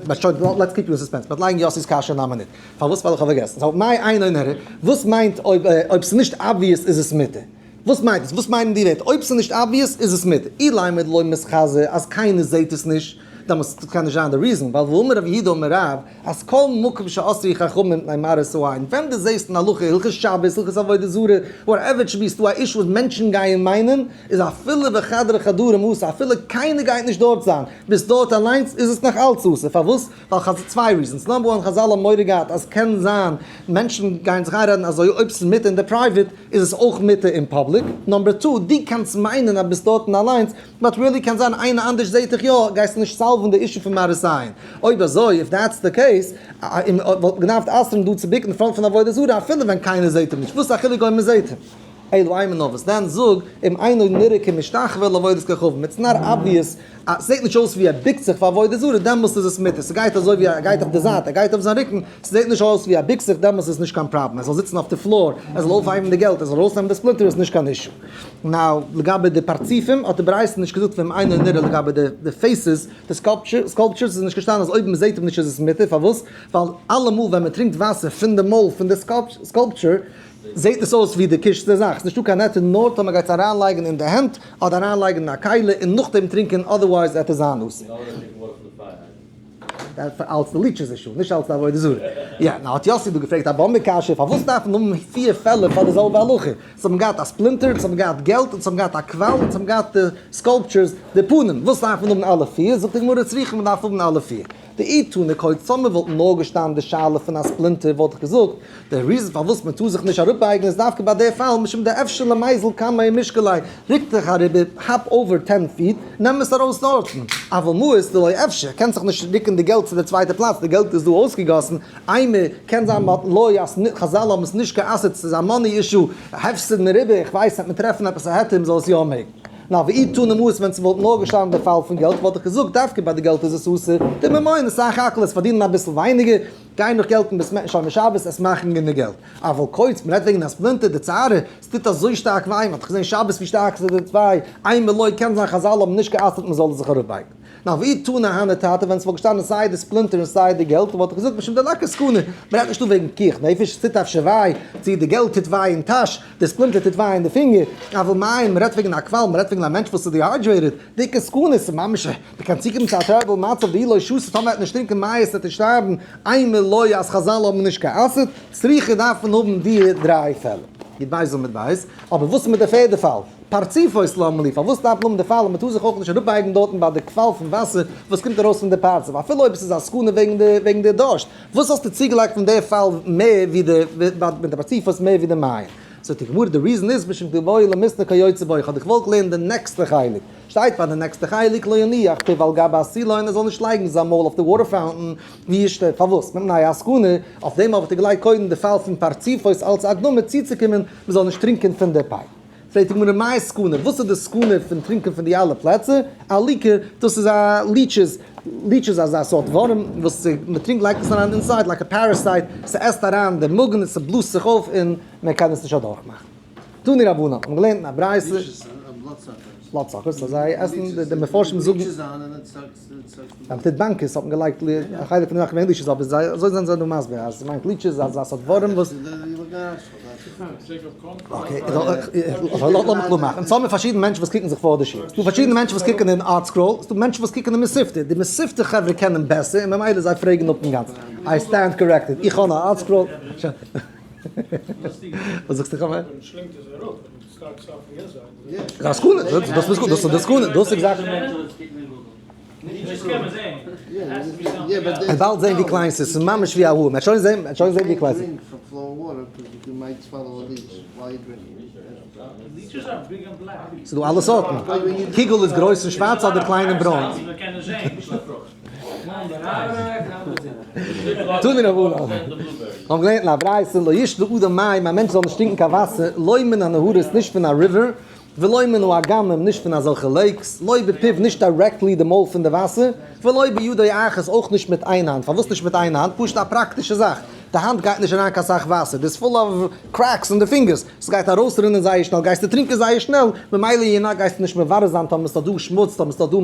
but שוין let's keep you in suspense, מ'וועט לייגן יאסי'ס קשיא אין א מינוט, פארוואס ווייל איך האב פארגעסן, so מאי אינו נראה, וואס מיינט אויב אויב ס'איז נישט obvious איז עס מותר? וואס מיינט עס? וואס מיינען די ווערטער אויב ס'איז נישט obvious איז עס מותר? אילימא דלא מתחזי אז קיינער זעהט עס נישט, דעמאלטס קען נישט זיין די reason, ווייל והאמר רב יהודה אמר רב אז כל מקום שאסרו חכמים מפני מראית העין, ווען דו זעהסט אין הלכה הלכות שבת, הלכות עבודה זרה, whatever it should be, ס'דא א issue וואס מענטשן גייען מיינען, איז אפילו בחדרי חדרים אסור, אפילו קיינער גייט נישט דארט זיין, ביסט דארט אליינס איז עס נאך אלץ אסור, פארוואס? ווייל חז ל, צוויי reasons, number one חזל האבן מורא געהאט אז קען זיין מענטשן גייען זיך איינרעדן אזוי אויב ס'איז מותר אין די private איז עס אויך מותר אין public, number two דו קענסט מיינען אז ביסט דארטן אליינס, but really קען זיין איינער אנדערש זעהט דיך יא, גייסטו נישט solve ן די issue פון מראית עין. אויב אזוי if that's the case, וואלט מען געדארפט אסר'ן דא צו בוקן אין front פון עבודה זרה אפילו ווען קיינער זעהט אים נישט, וואס איז א חילוק אויב מ'זעהט אים? אלא אימא נאר וואס דען זאג אם אינו נראה כמשתחווה לעבודת כוכבים, it's not obvious אז ס'זעט נישט אויס ווי ער בוקט זיך פאר עבודה זרה דעמאלסט איז עס מותר, ס'גייט אזוי ווי ער גייט אויף די זייט ער גייט אויף זיין רוקן, ס'זעט נישט אויס ווי ער בוקט זיך דעמאלסט איז נישט קיין פראבלעם, ער זאל זיצן אויף די floor, ער זאל אויפהייבן די געלט, ער זאל ארויסנעמען די splinter איז נישט קיין issue. now לגבי די פרצופים האט די ברייתא נישט געזאגט ואם אינו נראה לגבי די faces, די sculptures איז נישט געשטאנען אז אויב מ'זעט אים נישט איז עס מותר, פארוואס? ווייל אלעמאל ווען מ'טרינקט וואסער פון די מויל פון די sculpture זעט עס אויס ווי די קישסט די זאך, ס'נישטא קיין היתר נאר טאמער גייטס אריינלייגן אין די הענט אדער אריינלייגן אין א כלי און נאכדעם טרינקען otherwise וועט עס זיין אסור. אלס די leeches issue, נישט אלס די עבודה זרה. יא, now האט יאסי דא געפרעגט א באמבע קשיא, פארוואס דארף מען האבן פיר פעלער פאר די זעלבע הלכה? זיי האבן געהאט א splinter, זיי האבן געהאט געלט, און זיי האבן געהאט א קוואל, און זיי האבן געהאט די sculptures, די פנים, וואס דארף מען האבן אלע פיר? זאגט די גמרא צריכים מען דארף האבן אלע פיר. דאי תנא קודם טאמער וואלט נאר געשטאנען די שאלה פון א splinter וואלט איך געזאגט, די reason פארוואס מען טאר זיך נישט אראפבייגן איז דווקא ביי די פאל משום דאפשר למיזל קמיה ומשקליה, רוק דיך אריבער, hop over 10 feet, נעם עס ארויס דארטן, אבל מעות דלא אפשר, קענסט זיך נישט רוקן די געלט צו די צווייטע פלאץ, די געלט איז דא אויסגעגאסן, אימא, קען זיין מ'האט לא אז חזל האבן עס נישט גע'אסר'ט ס'איז א money issue, הפסד מרובה, איך ווייס וועט מען טרעפן עפעס א היתר מ'זאל עס יא מעגן. נאר ואי תנא מעות ווען ס'וואלט נאר געשטאנען די פאל פון געלט וואלט איך געזאגט דווקא ביי די געלט איז עס אסור, דממונא סך הכל עס פארדינען אביסל ווייניגער, גיי נאך געלט אין בית מדרש שומר שבת עס מאכן גענוג געלט. אבל קוץ, מ'רעדט וועגן א splinter די צערה, ס'טוט אזוי שטארק וויי, מ'האט דאך געזען שבת ווי שטארק ס'טוט וויי, אימא לא קען זיין חזל האבן נישט גע'אסר'ט מ'זאל זיך אראפבייגן. נאר ואי תנא הני תרתי ווען ס'וואלט געשטאנען סיי די splinter און סיי די געלט וואלט איך געזאגט משום דליכא סכנה, מ'רעדט נישט דא וועגן פיקוח נפש, ס'טוט אפשר וויי, צו די געלט טוט וויי אין טאש, די splinter טוט וויי אין די פינגער, אבל מים, מ'רעדט וועגן א קוואל, מ'רעדט וועגן א מענטש וואס איז dehydrated, דאיכא סכנה, ס'איז ממש, מ'קען צוקומען צו א terrible מצב דאי לא שתה, טאמער ער וועט נישט טרינקען מים וועט ער שטארבן, אימא לא אז חזל האבן נישט גע'אסר'ט, צריכא דארף מען האבן די דריי פעלער. יוד בית עמוד בית, אבער וואס איז מיט די פערדע פאל? פרצופות למה לי, פארוואס דארף מען האבן די פאל אז מען טאר זיך אויך נישט אראפבייגן דארטן ביי די קוואל פון וואסער וואס קומט ארויס פון די פרצוף, אפילו אויב עס איז א סכנה וועגן די וועגן די דורשט, וואס האסטו צוגעלייגט פון די פאל מער ווי די מיט די פרצופות מער ווי די מעיין? זאגט די גמרא די reason איז משום דבעי למיתנא כיוצא בו, איך האב דיך געוואלט לערנען די נעקסטע חלק, שטייט ביי די נעקסטע חלק לא יניח פיו על גבי הסילון ער זאל נישט לייגן זיין מויל אויף די water fountain ווי עס שטייט פארוואס מפני הסכנה, אויף דעם האב איך דיר געלייגט קודם די פאל פון פרצופות אלץ הקדמה צוצוקומען מען זאל נישט טרינקען פון די pipe. פרעגט די גמרא מאי סכנה, וואס איז די סכנה פון טרינקען פון די אלע פלעצער? עליקא, דאס איז א leeches, leeches אזא סארט ווארעם וואס מען טרינקט לייגט עס אריין inside like א parasite, ס'עסט אריין די מאגן און ס'בלאזט זיך אויף און מען קען עס נישט אדורכמאכן. תנו רבנן, האבן געלערנט אין א ברייתא. blood suckers, אז זיי עסן, די מפרשים זאגן. ווען מ'טוט באנקעס האט מען געלייגט א חלק פון די זאכן געווען leeches אבער זיי אזוי זענען זיי דא מסביר אז ס'מיינט leeches אזא סארט ווארעם וואס. okay, לאמיר קלאר מאכן, אונז האבן פארשידענע מענטשן וואס קוקן זיך פאר די שיעור, ס'דא פארשידענע מענטשן וואס קוקן אין ArtScroll, ס'דא מענטשן וואס קוקן אין מתיבתא, די מתיבתא חברה קענען בעסער און ממילא זיי פרעגן אפ אינגאנצן. I stand corrected, איך האב נאר ArtScroll. וואס זאגסטו חבר? דאס איז גוט, דאס איז די סכנה, דאס איז exactly. מ'וועט באלד זען ווי קליין ס'איז, ס'איז ממש ווי א האר, מ'וועט שוין זען, מ'וועט שוין זען ווי קליין ס'איז. ס'איז דא אלע סארטן, קוגל איז גרויס און שווארץ אדער קליין און ברוין. תנו רבנן, האבן געלערנט אין א ברייתא, לא ישתה אדם מים, א מענטש זאל נישט טרינקען קיין וואסער, לא מן הנהרות, נישט פון א river, ולא מן האגמים, נישט פון אזעלכע lakes, לא בפיו, נישט directly די מויל פון די וואסער, ולא בידו אחת, אויך נישט מיט איין האנט. פארוואס נישט מיט איין האנט? פשוט א פראקטישע זאך, די האנט גייט נישט אריין קיין סאך וואסער, דאס full of cracks אין די fingers, ס'גייט ארויסרינען זייער שנעל, גייסטו טרינקען זייער שנעל, ממילא יענג גייסטו נישט מברר זיין טאמער ס'איז דא שמוץ, טאמער ס'איז דא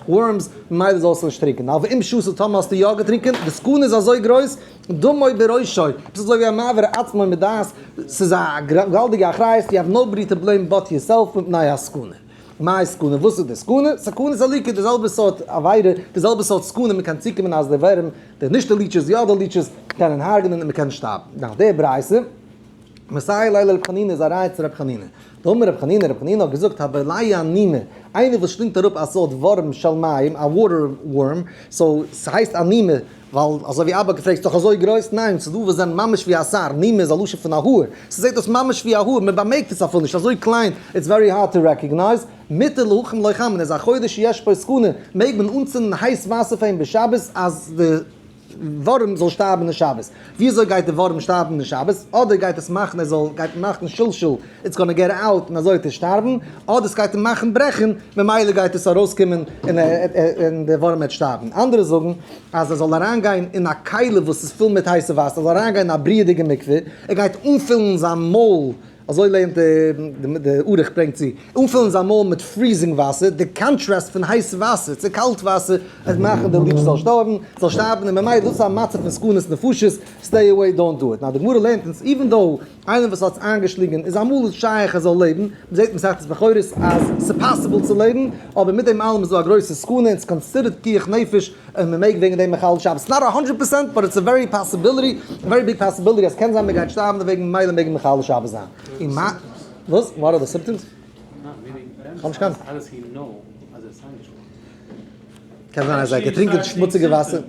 worms, ממילא זאלסטו נישט טרינקען. אבל אם שתה טאמער האסטו יא געטרינקען, די סכנה איז אזוי גרויס, דמו בראשו, ביסט אזוי ווי א מעביר עצמו מדעת, ס'איז א געוואלדיגע אחריות, you have nobody to blame but yourself מפני הסכנה. מאי סכנה? וואס איז די סכנה? סכנה איז עליקא, די זעלבע סארט עבירה, די זעלבע סארט סכנה, מ'קען צוקומען אז די ווערים, די נישט די leeches, יא די leeches, קענען הרג'נען און מ'קען שטארבן. נאך די ברייתא, מסייע ליה לר' חנינא איז א ראיה צו ר' חנינא. דאמר ר' חנינא, ר' חנינא האט געזאגט הבולע נימא, איינער וואס שלינגט אראפ א סארט ווארעם של מים, א water worm, so ס'הייסט א נימא, ווייל אזוי ווי אבא האט געפרעגט, ס'דאך אזוי גרויס? ניין, ס'איז דא וואס זענען ממש ווי א שער, נימא איז א לשון פון א האר, ס'זעט אויס ממש ווי א האר, מ'באמערקט עס אפילו נישט, אזוי קליין, it's very hard to recognize, מותר להחים לו חמין, איז א חודש שיש בו סכנה, מעג מען אנצינדן הייס וואסער פאר אים בשבת אז די ווארעם זאל שטארבן אין שבת. וויאזוי גייט די ווארעם שטארבן אין שבת? אדער גייט עס מאכן ער זאל גייט מאכן שלשול, it's gonna get out און אזוי וועט ער שטארבן, אדער עס גייט אים מאכן ברעכן, ממילא גייט עס ארויסקומען און און די ווארעם וועט שטארבן. אנדערע זאגן אז ער זאל אריינגיין אין א כלי וואס איז פול מיט הייסע וואסער, ער זאל אריינגיין אין א בריעדיגע מקווה, ער גייט אנפילן זיין מויל, אזוי לערנט די ערוך ברענגט צו, אנפילן זיין מויל מיט freezing וואסער, די contrast פון הייס וואסער צו קאלט וואסער וועט מאכן די leech זאל שטארבן, זאל שטארבן, און ממילא דאס איז א מצב פון סכנת נפשות, stay away don't do it. נאר די גמרא לערנט אונז even though איינער וואס האט עס איינגעשלינגען איז אמאל איז שייך ער זאל לעבן, מ'זעט מסכת בכורות אז ס'איז possible צו לעבן, אבער מיט דעם אלעם איז דא א גרויסע סכנה און ס'איז considered פיקוח נפש און מ'מעג וועגן דעם מחלל שבת. not a hundred percent but it's a very possibility, very big possibility אז קען זיין מ'גייט שטארבן דערוועגן ממילא מעג מען מחלל שבת זיין. און מה. וואס? What are the symptoms? כ'האב נישט קיין. קען זיין אז ער האט געטרינקען שמוציגע וואסער.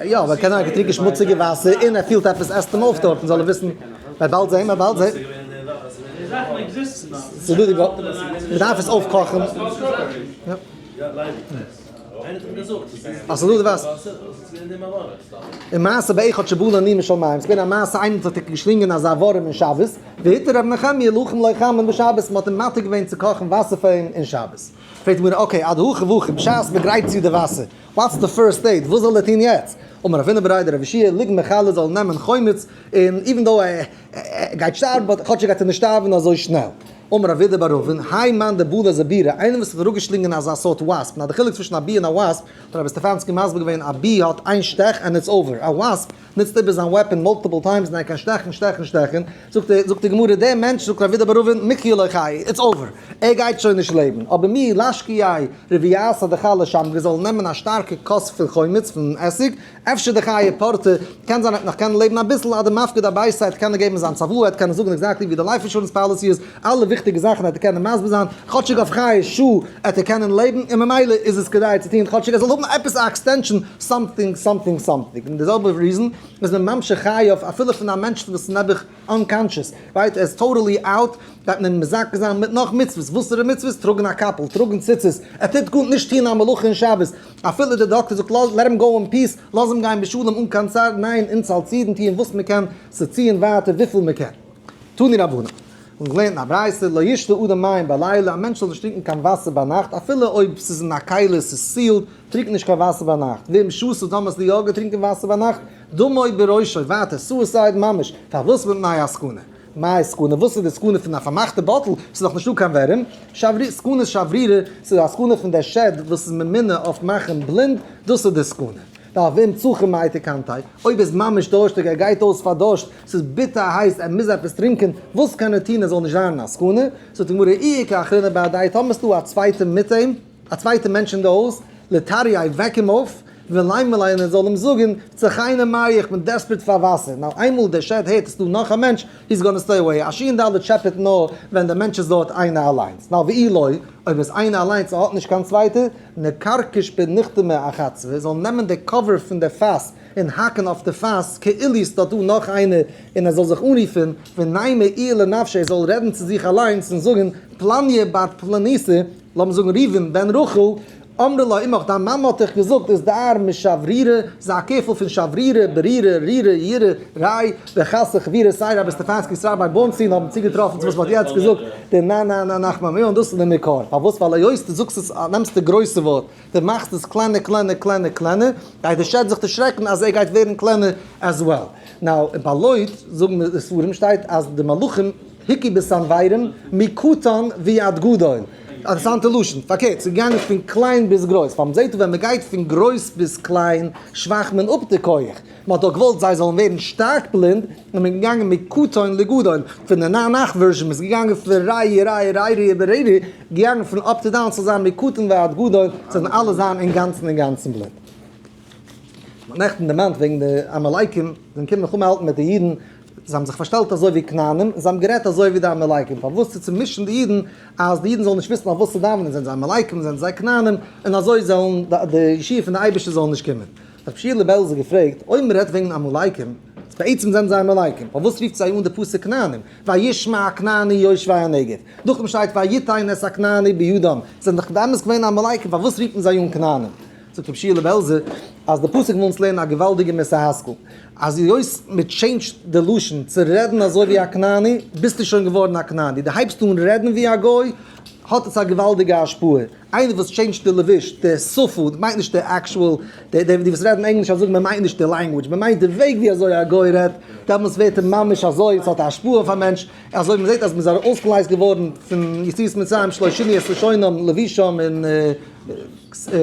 יא, אבער קען זיין ער האט געטרינקען שמוציגע וואסער און ער פילט עפעס עסט אים אויף דארטן זאל ער וויסן. מ'וועט באלד זען, מ'וועט באלד זען. ס'איז דא די מ'דארף עס אויפקאכן. אז ס'איז דא די וואסער. און מעשה באחד שבלע נימא של מים, ס'איז געווען א מעשה איינער האט זיך געשלינגען אזא ווארעם אין שבת, והתיר ר' נחמיה להחים לו חמין בשבת, מ'האט אים מתיר געווען צו קאכן וואסער פאר אים אין שבת. פרעגט די גמרא, okay, אדהכי והכי, בשעת מ'גרייט צו די וואסער, what's the first aid, וואס זאל ער טון יעצט? אמר רב הונא בריה דרב יהושע, ליגמר חלה זאל נעמען חומץ, און even though ער גייט שטארבן, but כאטש ער גייט נישט שטארבן אזוי שנעל. אמר רב אידי בר אבין, האי מאן דבלע זיבורא, איינער וואס האט אראפגעשלינגען אזא סארט wasp, נאר די חילוק צווישן א bee און א wasp, האט רבי סטעפאנסקי מסביר געווען, א bee האט איין שטעך and it's over, א wasp נוצט איבער זיין weapon multiple times און ער קען שטעכן שטעכן שטעכן, זאגט ער, זאגט די גמרא, דער מענטש, זאגט רב אידי בר אבין, מיחיא לא חיי, it's over, ער גייט שוין נישט לעבן, אבער מיהו לשקייה רביעתא דכלא שמגא זאל נעמען א שטארקע כוס פון חומץ, פון עסיג, אפשר דחיי פורתא, קען זיין ער וועט נאך קענען לעבן אביסל, אדער מפקיד אביתיה, ער וועט קענען געבן זיין צוואה, ער וועט קענען זאגן exactly ווי די life insurance policy איז, אלע וויכטיגע זאכן וועט ער קענען מסביר זיין, כאטשיג אויף חיי שעה וועט ער קענען לעבן, און ממילא איז עס כדאי צו טון, כאטשיג ער זאל האבן עפעס א extension, something something something, און די זעלבע reason איז מען ממשיך חייו אפילו פון א מענטש וואס איז נעבעך unconscious, right, ער איז totally out, גייט מען אים מזכה זיין מיט נאך מצוות, וואסערע מצוות? טראגן א קאפל, טראגן ציצית, ער טוט גארנישט, נישט טון א מלאכה אין שבת, אפילו דער דאקטער זאגט let him go in peace, לאז אים גיין בשלום אן קיין צער, ניין, אונז אלס אידן טוען וואס מען קען, צו ציען ווייטער וויפיל מען קען. תנו רבנן. און געלערנט אין א ברייתא, לא ישתה אדם מים בלילה, א מענטש זאל נישט טרינקען קיין וואסער ביינאכט, אפילו אויב ס'איז אין א כלי, ס'איז sealed, טרינק נישט קיין וואסער ביינאכט, ואם שתה טאמער האסטו יא געטרינקען וואסער ביינאכט, דמו בראשו, ווייטער, suicide ממש, פארוואס מפני הסכנה? מאי סכנה? וואס איז די סכנה פון א פארמאכטע bottle? ס'איז דאך נישטא קיין ווערים. שברי, סכנת שברירה, ס'איז א סכנה פון דער שד וואס איז ממונה אויף מאכן בלינד, דאס איז די סכנה. דארף ואם צוחה מאי תקנתיה, אויב איז ממש דורשטיג, ער גייט אויס פאר דורשט, ס'איז ביטער הייס, ער מוז עפעס טרינקען, וואס קען ער טון ער זאל נישט זיין אין א סכנה? זאגט די גמרא, אי איכא אחרינא בהדיה, טאמער איז דא א צווייטער מיט אים, א צווייטע מענטש אין די הויז, לתרעיה, וועק אים אויף, ולימא ליה און ער זאל אים זאגן, צרכינא מיא, איך בין desperate פאר וואסער. now איינמאל דער שד הערט עס איז דא נאך א מענטש, he's gonna stay away. א שין ד' טשעפעט נאר ווען דער מענטש איז דארט איינער אליינס. now ואי לא, אויב איז איינער אליינס און האט נישט קיין צווייטער, נכרכש בנכתמא אחצבא, זאל נעמען די cover פון די פאס און האקן אויף די פאס כאילו איז דארט דא נאך איינער און ער זאל זיך אנרופן, ונימא איהו לנפשיה, ער זאל רעדן צו זיך אליינס און זאגן, פלניא בר פלניתא, לאמיר זאגן ראובן בן רחל, אמרה לך אמך, דיין מאמע האט דיך געזאגט, איז דער משברירא, ס'איז א כפל פון שברירא, ברירא, רירא, ירא, ריי, וחסא, חבירא, סיי רבי סטעפאנסקי סיי רבי בונצין האבן צוגעטראפן צו וואס מ'האט יעצט געזאגט, די נ נ נ נחמן מיאון, דאס איז די מקור. פארוואס? ווייל היות דו זאגסט עס, נעמסט די גרויסע ווארט, דו מאכסט עס קלענער קלענער קלענער קלענער, גייט די שד זיך דערשרעקן אז ער גייט ווערן קלענער as well. now, אין ביי לוט, זאגן מיר די ספרים שטייט אז די מלאכים הכו בסנוורים מקטן ועד גדול. אינטערעסאנטע לשון. פארקערט, ס'איז געגאנגען פון קליין ביז גרויס. ווייל מ'זעט דא ווען מ'גייט פון גרויס ביז קליין שוואכט מען אפ די כח. מ'האט דאך געוואלט זיי זאלן ווערן שטארק בלינד, איז מען געגאנגען מקטן לגדול. פון די נ נח version, מ'איז געגאנגען פון ריי ריי ריי רי איבער רי רי, געגאנגען פון up to down ס'זאל זיין מקטן ועד גדול, זאלן אלע זיין אינגאנצן אינגאנצן בלינד. מ'האט נעכטן דערמאנט וועגן די עמלקים, זענען געקומען מלחמה האלטן מיט די אידן, זיי האבן זיך פארשטעלט אזוי ווי כנענים, און זיי האבן גערעדט אזוי ווי די עמלקים, פארוואס צו צומישן די אידן, אז די אידן זאלן נישט וויסן אויף וואס צו דאווענען, זענען זיי עמלקים, זענען זיי כנענים, און אזוי זאלן די ישועה פון די אייבערשטער זאל נישט קומען. האט רבי שיעלע בעלזער געפרעגט, אויב מען רעדט וועגן עמלקים, בעצם זענען זיי עמלקים, פארוואס רופט זיי אן די פסוק כנענים, וישמע הכנעני יושבי הנגב, נאכדעם שטייט ויתן את הכנעני בידם, זענען דאך באמת געווען עמלקים, פארוואס רופט מען זיי אן כנענים? זאגט רבי שיעלע בעלזער, אז די פסוק וויל אונז לערנען א געוואלדיגע מוסר השכל, אז היות מען change ט די לשון צו רעדן אזוי ווי א כנעני, ביסטו שוין געווארן א כנעני, דו הייבסט אן רעדן ווי א גוי, האט עס א געוואלדיגע השפעה, איינער וואס change ט די לבוש, די שפה, מיינט נישט די actual, די די וואס רעדן ענגליש אזוי, מען מיינט נישט די language, מען מיינט די וועג ווי אזוי א גוי רעדט, דעמאלטס ווערט ער ממש אזוי, עס האט א השפעה אויף א מענטש, אזוי מען זעט אז מען איז אויסגעלייזט געווארן פון יציאת מצרים שלא שינו את לשונם לבושם און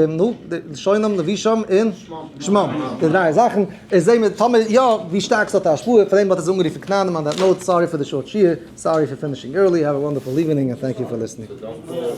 נו, לשונם לבושם און שמם, די דריי זאכן, איז זעהן מיר טאמער יא ווי שטארק ס'האט א השפעה, פאר דעם האט ער עס אנגערופן כנענים, on that note, sorry for the short שיעור, sorry for finishing early, have a wonderful evening and thank you for listening.